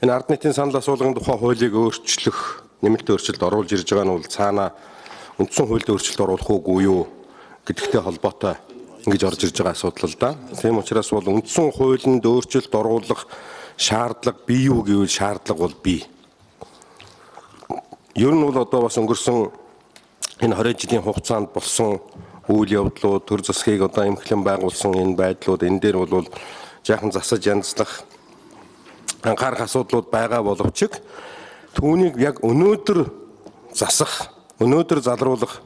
Энэ ард нийтийн санал асуулгын тухай хуулийг өөрчлөх, нэмэлт өөрчлөлт оруулж ирж байгаа нь бол цаана үндсэн хуульд өөрчлөлт оруулах уугүй юу гэдэгтэй холбоотой ингэж орж ирж байгаа асуудал л да. Тийм учраас бол үндсэн хуулинд өөрчлөлт оруулах шаардлага бий юу гэвэл шаардлага бол бий. Ер нь бол одоо бас өнгөрсөн энэ 20 жилийн хугацаанд болсон үйл явдлууд, төр засгийг одоо эмхлэн байгуулсан энэ байдлууд энэ дээр бол жаахан засаж янзлах, анхаарах асуудлууд байгаа боловч түүнийг яг өнөөдөр засах, өнөөдөр залруулах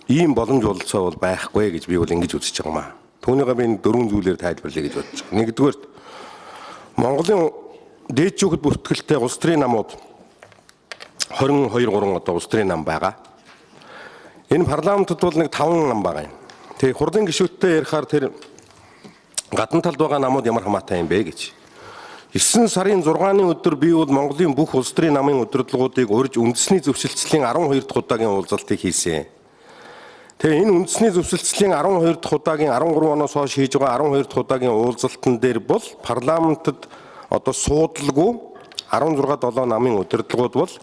ийм боломж бололцоо бол байхгүй гэж би бол ингэж үзэж байгаа юм аа. Түүнийгээ би энэ дөрвөн зүйлээр тайлбарлая гэж бодож байгаа. Нэгдүгээрт, Монголын дээд шүүхэд бүртгэлтэй улс төрийн намууд 22 3 одоо улс төрийн нам байгаа. Энэ парламентод бол нэг 5 нам байгаа юм. Тэгээ хурлын гишүүдтэй ярихаар тэр гадна талд байгаа намууд ямар хамаатай юм бэ гэж. 9 сарын 6-ны өдөр би бол Монголын бүх улс төрийн намын удирдлагуудыг урьж үндэсний зөвшөлтслийн 12 дахь удаагийн уулзалтыг хийсэн. Тэгээ энэ үндэсний зөвшөлтслийн 12 дахь удаагийн 13 оноос хойш хийж байгаа 12 дахь удаагийн уулзалтан дээр бол парламентод одоо суудалгүй 16 7 намын удирдлагууд бол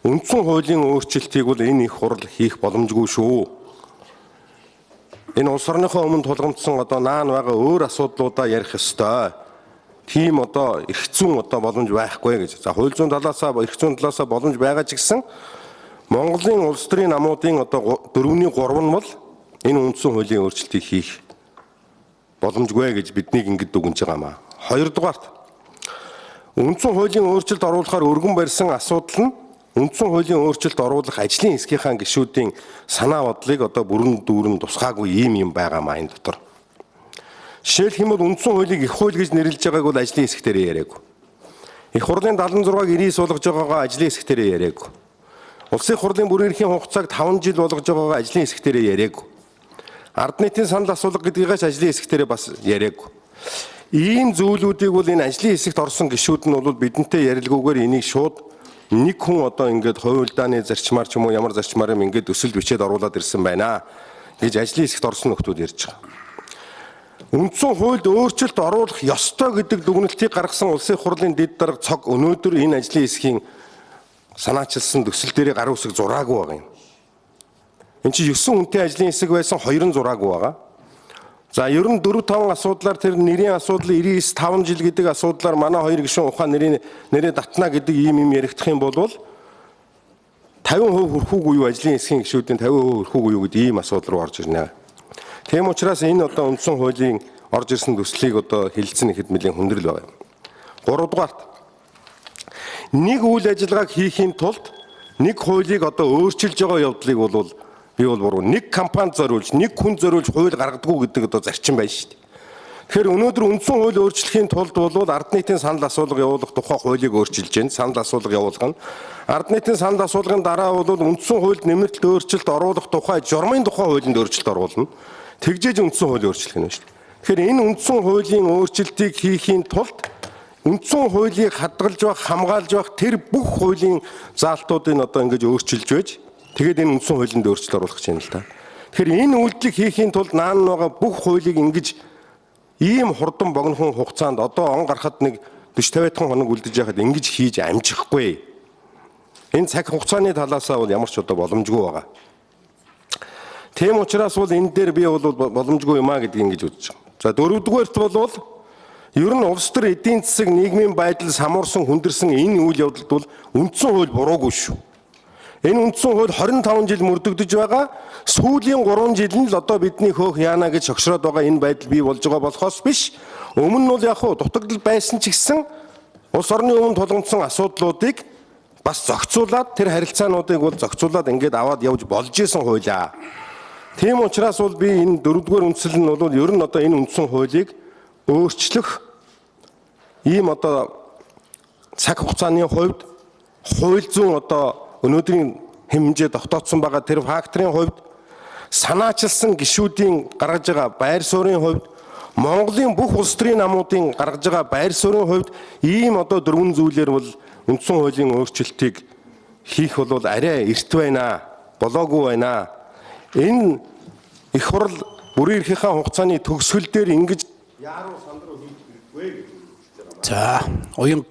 үндсэн хуулийн өөрчлөлтийг бол энэ их хурал хийх боломжгүй шүү. Энэ улс орныхоо өмнө тулгамдсан одоо наан байгаа өөр асуудлуудаа ярих ёстой. Тийм одоо эрх зүйн одоо боломж байхгүй гэж. За, хууль зүйн талаасаа, эрх зүйн талаасаа боломж байгаа ч гэсэн Монголын улс төрийн намуудын одоо 4-ний 3 нь бол энэ үндсэн хуулийн өөрчлөлтийг хийх боломжгүй гэж биднийг ингэж дүгнэж байгаа юм аа. Хоёрдугаарт, үндсэн хуулийн өөрчлөлт оруулахаар өргөн барьсан асуудал нь үндсэн хуулийн өөрчлөлт оруулах ажлын хэсгийнхаа гишүүдийн санаа бодлыг одоо бүрэн дүүрэн тусгаагүй ийм юм байгаа маа энэ дотор. Жишээлх юм бол үндсэн хуулийг их хууль гэж нэрлэж байгааг бол ажлын хэсэг дээр яриаггүй. Их хурлын 76-г 99 болгож байгаагаа ажлын хэсэг дээр яриаггүй. Улсын хурлын бүрэн эрхийн хугацааг 5 жил болгож байгаагаа ажлын хэсэг дээр яриаггүй. Ард нийтийн санал асуулга гэдгийгээс ажлын хэсэг дээр бас яриаггүй. Ийм зүйлүүдийг бол энэ ажлын хэсэгт орсон гишүүд нь бол бидэнтэй ярилгүйгээр энийг шууд нэг хүн одоо ингээд хувилдааны зарчмаар ч юм уу ямар зарчмаар юм ингээд өсөлд бичээд оруулаад ирсэн байна гэж ажлын хэсэгт орсон нөхдүүд ярьж байгаа. Үндсэн хуульд өөрчлөлт оруулах ёстой гэдэг дүгнэлтийг гаргасан Улсын хурлын дэд дарга цог өнөөдөр энэ ажлын хэсгийн санаачилсан төсөл дээрээ гар үсэг зураагүй байгаа юм. Энд чинь 9 хүнтэй ажлын хэсэг байсан, 2 нь зураагүй байгаа. За, ер нь 4 5 асуудлаар тэр нэрийн асуудал 99 5 жил гэдэг асуудлаар манай хоёр гишүүн ухаан нэрийн нэрээ татна гэдэг ийм юм яригдах юм бол 50% хүрхүүгүй юу, ажлын хэсгийн гишүүдийн 50% хүрхүүгүй юу гэдэг ийм асуудал руу орж ирнэ. Тийм учраас энэ одоо үндсэн хуулийн орж ирсэн төслийг одоо хэлэлцэн ихэд нэлийн хүндрэл байгаа юм. Гуравдугаарт, нэг үйл ажиллагааг хийхийн тулд нэг хуулийг одоо өөрчилж байгаа явдлыг бол би бол буруу. Нэг компани зориулж, нэг хүн зориулж хууль гаргадаггүй гэдэг одоо зарчим байна шүү дээ. Тэгэхээр өнөөдөр үндсэн хууль өөрчлөхийн тулд бол ард нийтийн санал асуулга явуулах тухай хуулийг өөрчилж байна. Санал асуулга явуулах нь. Ард нийтийн санал асуулгын дараа бол үндсэн хуульд нэмэлт өөрчлөлт оруулах тухай журмын тухай хуулинд өөрчлөлт оруулна. Тэгжээж үндсэн хууль өөрчлөх нь шүү дээ. Тэгэхээр энэ үндсэн хуулийн өөрчлөлтийг хийхийн тулд үндсэн хуулийг хадгалж байх, хамгаалж байх тэр бүх хуулийн заалтуудыг одоо ингэж өөрчилж байж тэгээд энэ үндсэн хуулинд өөрчлөлт оруулах гэж байна л да. Тэгэхээр энэ үйлдэлийг хийхийн тулд наан байгаа бүх хуулийг ингэж ийм хурдан богинохон хугацаанд одоо он гарахад нэг 40 50 хоног үлдэж байхад ингэж хийж амжихгүй. Энэ цаг хугацааны талаасаа бол ямар ч одоо боломжгүй байгаа. Тийм учраас бол энэ дээр би бол боломжгүй юм а гэдгийг ингэж үзэж байгаа. За, дөрөвдүгээрт бол ер нь улс төр, эдийн засаг, нийгмийн байдал самуурсан, хүндэрсэн энэ үйл явдалд бол үндсэн хууль буруугүй шүү. Энэ үндсэн хууль 25 жил мөрдөгдөж байгаа. Сүүлийн 3 жил нь л одоо бидний хөөх яана гэж шогшроод байгаа энэ байдал бий болж байгаа болохоос биш. Өмнө нь бол яг хуу дутагдал байсан ч гэсэн улс орны өмнө тулгамдсан асуудлуудыг бас зохицуулаад, тэр харилцаануудыг бол зохицуулаад ингээд аваад явж болж исэн хуулиа. Тийм учраас бол би энэ дөрөвдүгээр үндсэл нь бол ер нь одоо энэ үндсэн хуулийг өөрчлөх ийм одоо цаг хугацааны хувьд, хууль зүйн одоо өнөөдрийн хэмжээ тогтооцсон байгаа тэр факторын хувьд, санаачилсан гишүүдийн гаргаж байгаа байр суурийн хувьд, Монголын бүх улс төрийн намуудын гаргаж байгаа байр суурийн хувьд ийм одоо дөрвөн зүйлээр бол үндсэн хуулийн өөрчлөлтийг хийх бол арай эрт байна, болоогүй байна. Энэ их хурл бүрэн эрхийнхаа хугацааны төгсгөл дээр ингэж яаруу сандруу хийж хэрэггүй гэж За, уян